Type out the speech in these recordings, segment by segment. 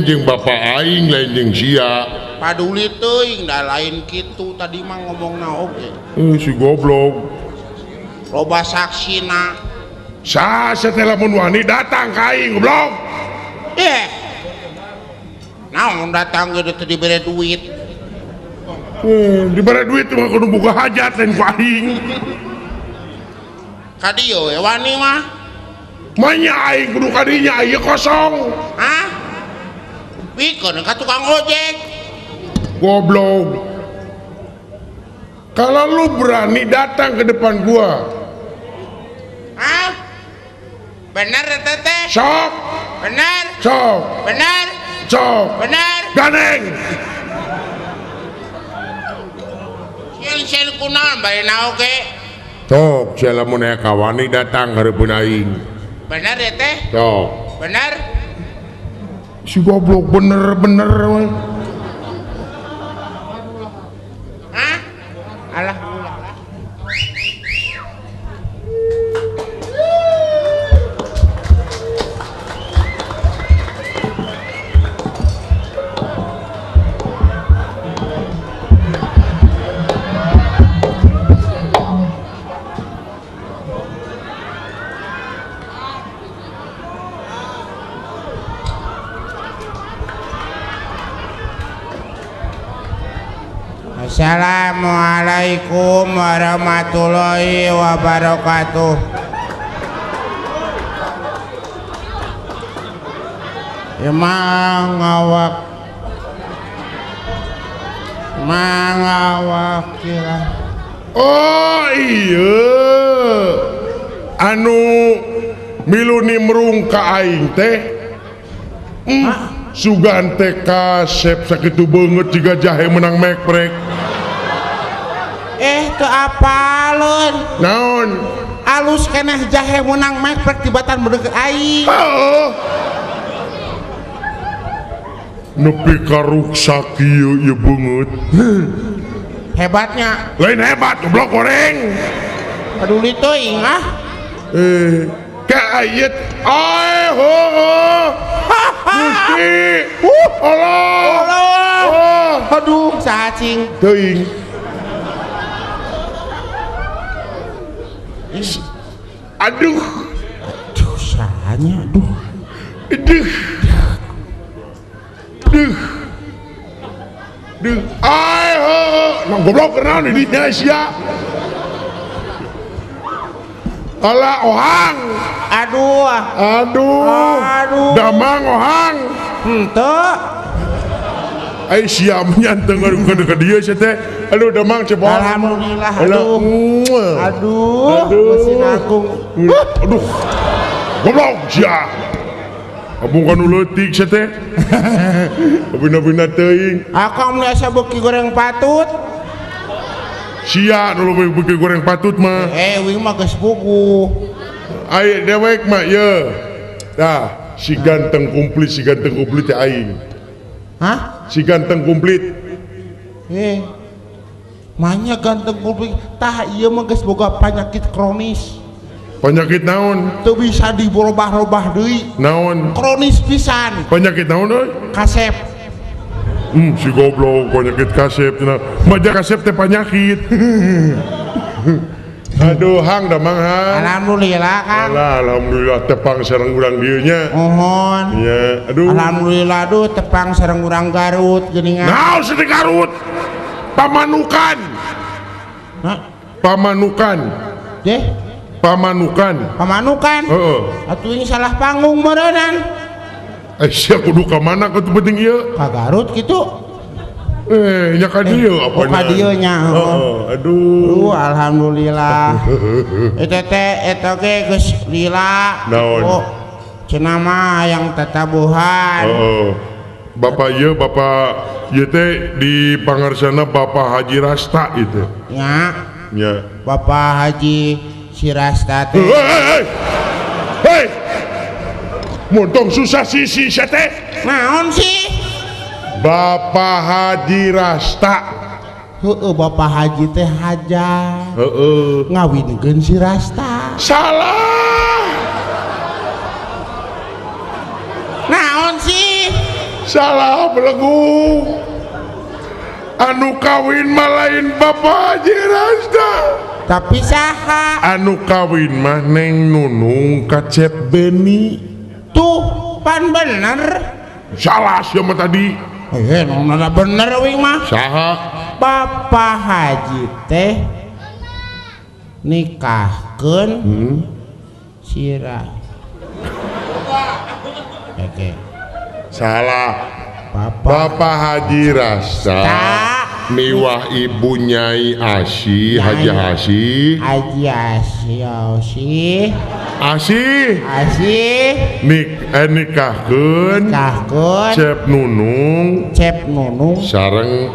Jeung bapak aing lain jeung sia. Paduli teuing da lain kitu tadi mah ngomongna oge. Si goblok. Loba saksina. Sa setelah mun wani datang ka aing goblok. Naon datang ge teu dibere duit. Dibere duit mah kudu buka hajat lain ku aing. Ka dieu we wani mah. Manya aing kudu ka dinya ieu kosong. Hah? Pikeun ka tukang ojek. Goblok. Kalau lu berani datang ke depan gua. Hah? Bener teteh? Sok. Bener. Sok. Bener. Sok. Bener. Ganeng. Sieun kunaon bae na oge. Sok, sia lamun aya kawani datang hareupeun aing. Bener ya teh? Sok. Bener. Si goblok bener-bener we. Hah? Alah ulah. Assalamualaikum warahmatullahi wabarakatuh. Emang awak kira. Oh iya, anu milu nimrung ka aing teh. Sugan teh kasep sakitu beungeut jiga jahe menang mekprek. Teu apaleun. Naon? Alus keneh jahe menang mekprek tibatan beungeut aing. Heeh. Nepi ka ruksak ieu ieu beungeut. Hebatnya. Lain hebat goblok goreng. Peduli teuing ah. Ka ayet ae ho. Gusti. Allah. Allah. Aduh, saha cing? Teuing. Aduh. Aduh, sahanya aduh. Aduh. Duh. Duh. Ai ho. Nang goblok kenaon di dinya sia. Alah ohang. Aduh. Aduh. Aduh. Damang ohang. Henteu. Ai sia nyanteng ka dieu sia teh. Aduh damang cepot. Alhamdulillah. Aduh. Aduh. Mesin agung. Aduh. Goblok sia. Abung kanu leutik sia teh. Bina-bina teuing. Akang mun asa beuki goreng patut. Sia nu beuki goreng patut mah. Wing mah geus buku. Ai dewek mah ye. Tah, si ganteng komplit, si ganteng komplit teh aing. Hah? Si ganteng komplit. Manya ganteng komplit. Tah ieu mah geus boga penyakit kronis. Penyakit naon? Teu bisa diberubah-rubah deui. Naon? Kronis pisan. Penyakit naon euy? Kasep. Si goblok penyakit kasep cenah. Maja kasep teh penyakit. Aduh hang damang hang. Alhamdulillah Kang. Alah, alhamdulillah tepang sareng urang dieu nya. Mohon. Nya, aduh. Alhamdulillah aduh tepang sareng urang Garut geuningan. Naon sih Garut? Pamanukan. Hah? Pamanukan. Deh. Pamanukan. Pamanukan? Heeh. Atuh ini salah panggung meureunnan. Sia kudu ka mana kudu penting ieu? Ka Garut kitu. Nya ka dieu apa nya? Ka dieu nya. Heeh, aduh. Alhamdulillah. Eta teh eta ge geus lila. Naon? Oh, cenah mah hayang tatabuhan. Heeh. Bapak ieu bapak ieu teh di pangarsana Bapak Haji Rasta itu. Nya. Nya. Bapak Haji si Rasta teh. Hei. Hei. Montong susah sisi sia teh. Naon sih? Bapak Haji Rasta. Heeh, Bapak Haji teh haja. Heeh. Ngawinkeun si Rasta. Salah. Naon sih? Salah belegu. Anu kawin mah lain Bapak Haji Rasta. Tapi saha? Anu kawin mah Neng Nunung ka Cep Beni. Tuh, pan bener. Salah sia mah tadi. Nona bener wing mah. Saha? Bapak Haji teh nikahkeun sirah. Oke. Salah. Bapak Haji Rasta miwah Ibu Nyai Asih, Haji Asih. Haji Asih, Asih. Asih. Asih. Nikahkeun. Nikahkeun. Cep Nunung. Cep Nunung. Sareng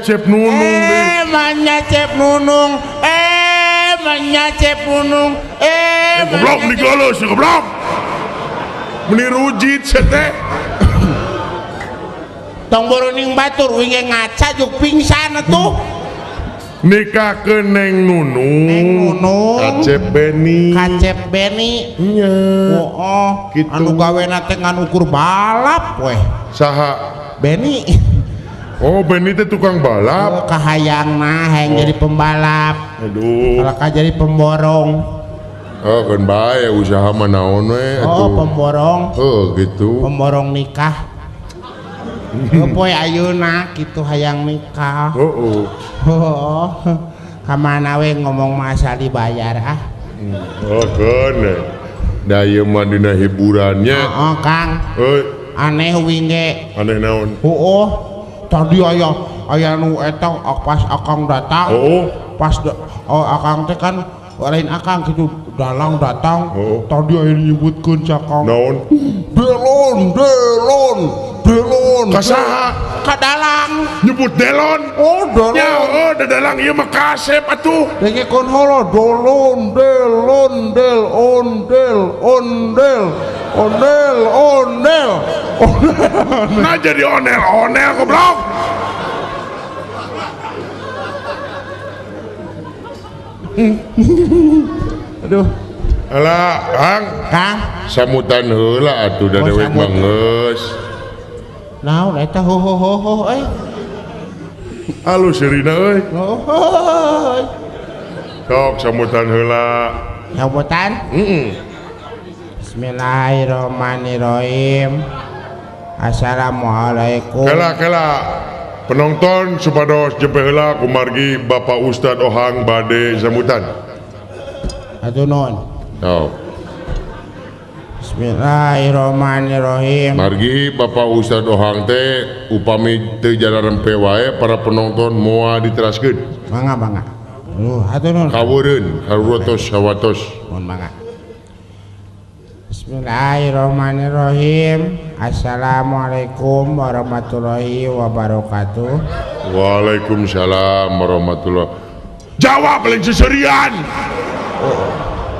Cep Nunung. Manya Cep Nunung. Manya Cep Nunung. Goblok digeuleuh si goblok. Meni rujit teh. Tong boroning batur wing ngaca juk pingsan atuh. Nikahkeun Neng Nunung. Neng Nunung. Ka Cep Beni. Ka Cep Beni. Nya. Heeh. Gitu. Anu gawena teh ngan ukur balap weh. Saha? Beni. Oh, Beni teh tukang balap. Oh, kahayangna hayang jadi pembalap. Aduh. Kalahka jadi pemborong. Oh, keun bae usaha mah naon we atuh. Oh, pemborong. Oh, gitu. Pemborong nikah. Poe ayeuna kitu hayang nikah. Heeh. Heeh. Ka mana we ngomong mah asal dibayar ah. Oh, keun. Da ieu mah dina hiburannya. Heeh, Kang. Heuh. Aneh wing ge. Aneh naon? Heeh. Tadi aya nu eta pas akang datang. Heeh. Pas akang teh kan lain akang kitu dalang datang. Oh. Tadi aya nyebutkeun cakang. Naon? Delon, delon. Delon. Ka saha? Ka dalang. Nyebut delon. Oh, delon. Ya, oh, dalang ieu mah kasep atuh. Dengekeun heula dolon, delon, del, ondel, ondel, ondel, ondel. Nah jadi onel-onel goblok. Aduh. Alah, Kang. Kang. Samutan heula atuh da dewek mah geus. Naon eta ho ho ho ho euy. Alus seurina euy. Oh. Sok sambutan heula. Sambutan? Heeh. Bismillahirrahmanirrahim. Assalamualaikum. Kela kela. Penonton supados jempe heula kumargi Bapak Ustad Ohang bade sambutan. Hatur nuhun. Sok. Bismillahirrahmanirrahim. Margi Bapak Ustad Ohang teh upami teu jararempe wae para penonton moal diteraskeun. Mangga mangga. Hatur nuhun. Kaweureun karurotos sawatos. Mohon mangga. Bismillahirrahmanirrahim. Assalamualaikum warahmatullahi wabarakatuh. Waalaikumsalam warahmatullahi. Jawab lain seserian. Oh.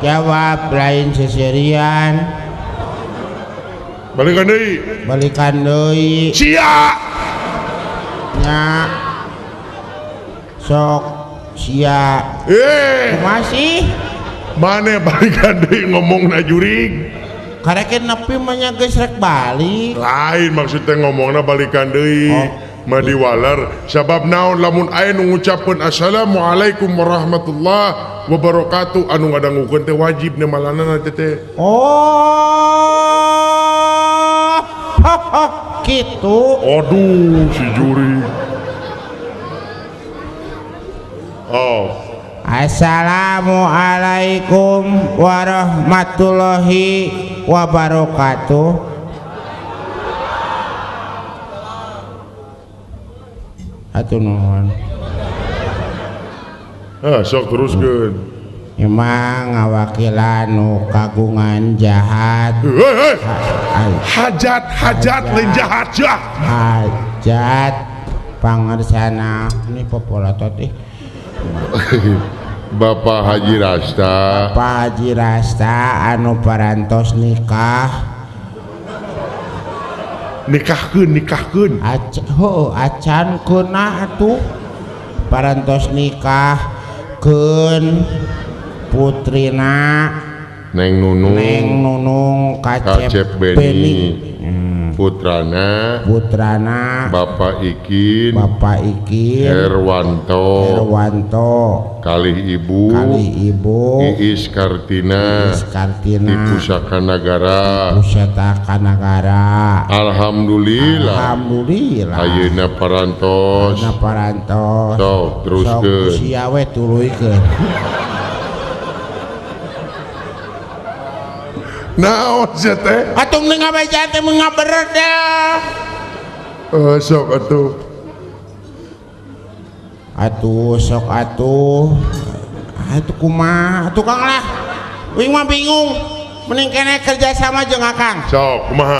Jawab lain seserian. Balikan deui. Balikan deui. Sia. Nya. Sok sia. Kumaha sih? Mane balikan deui ngomongna jurig. Karek nepi mah nya geus rek balik. Lain maksudnya ngomongna balikan deui. Oh. Mah diwaler sabab naon lamun aya nu ngucapkeun assalamualaikum warahmatullahi wabarakatuh anu ngadangukeun teh wajib nemalanana teh teh. Oh. Gitu. Aduh si juri. Oh. Assalamualaikum warahmatullahi wabarakatuh. Hatur nuhun. Ah, sok teruskeun. Emang ngawakilan nu kagungan jahat. Hei, hei. Hajat, hajat lain jahat jah. Hajat pangersana ini popolotot ih. Bapak Haji Rasta. Bapak Haji Rasta anu parantos nikah. Nikahkeun, nikahkeun. Heuh, acan keuna atuh. Parantos nikah keun putrina Neng Nunung. Neng Nunung Kacep, Kacep Beni. Putrana Putrana Bapak Ikin. Bapak Ikin Herwanto. Herwanto kalih Ibu kali Ibu Iis Kartina. Iis Kartina di Pusaka Nagara. Pusaka Nagara. Alhamdulillah. Alhamdulillah. Ayeuna parantos. Ayeuna parantos. Sok teruskeun. Sok sia we tuluykeun. Naon sia teh? Atuh mending ngabeja teh mun ngaberedel. Sok atuh. Atuh sok atuh. Atuh kumaha atuh Kang lah. Wing mah bingung. Mending kene kerja sama jeung Akang. Sok kumaha?